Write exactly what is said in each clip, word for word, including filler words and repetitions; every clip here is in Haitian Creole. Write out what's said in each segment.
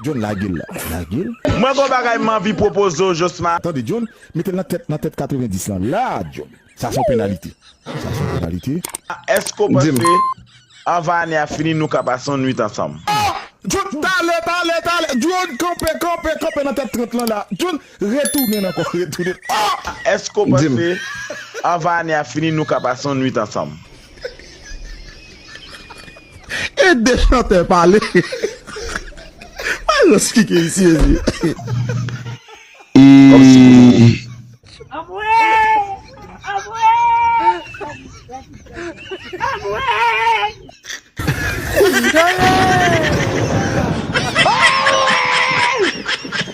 John, lage l la. Lage l. Mwen gon bagay m anvi pwopoze w, Josma. Tande, John, mete l nan tèt, nan tèt katrevendis lan. La, John. Sa se yon penalite. Sa se yon penalite. Èske w panse anvan ane a fini, nou ka pase yon nwit ansanm? John, talè, talè, talè. John, kanpe, kanpe, kanpe nan tèt trant lan la. John, retounen ankò, retounen. Èske w panse anvan ane a fini, nou ka pase yon nwit ansanm? E de chantè pale. Malos ki ke isi ezi. Kòmsi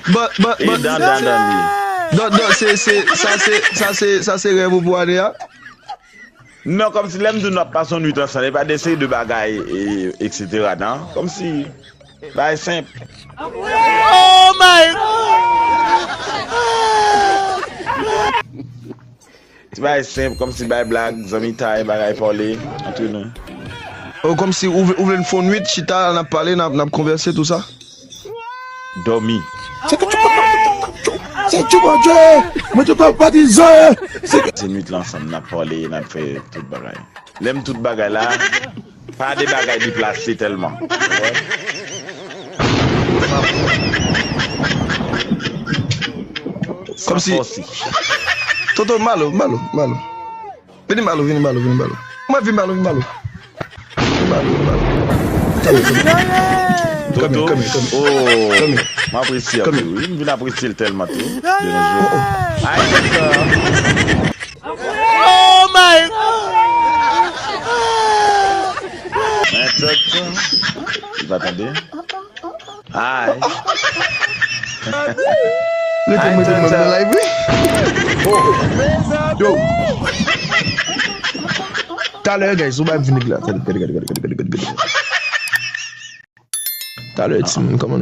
But, but, but, dan dan dan li. Don, don, se, se, sa se, sa se, sa se rèv ou pou ane a? Non, kòmsi lè m di w n ap pase yon nwit ansanm, e pa de seri de bagay, e, etsetera, non? Kòmsi, bagay senp. Oh my God! Ti bagay senp, kòmsi bay blag, zanmitay, bagay pale, antre nou. Oh, kòmsi ou, ou vle n fè yon nwit, chita, n ap pale, n ap, n ap konvèse, tou sa? Dòmi. Se ke tu peux. Se tu, mon Dieu. Mwen te pa patizan. Se nwit la ansanm, n ap pale, n ap fè tout bagay. Lè m tout bagay la, pa de bagay deplase tèlman. Kòmsi. Toto, malo, malo, malo. Vini malo, vini malo, vini malo. Mwen vini malo, vini malo. Vini malo, vini malo. Come here, come here. Come here, come here, come here. Oh, Come here. M apresye Come anpil, here. Wi. M vin apresye l tèlman tou. De nos jours. Oh, oh. Ay, tèt sa. Oh my God! Men tèt sa. Li pa tande. Ay. Rete mwen, mwen nan live, wi. Yo. Talè, guys, ou bay vini la. Gade, gade, gade, gade, gade, gade, gade. Talè, timoun, kòman nou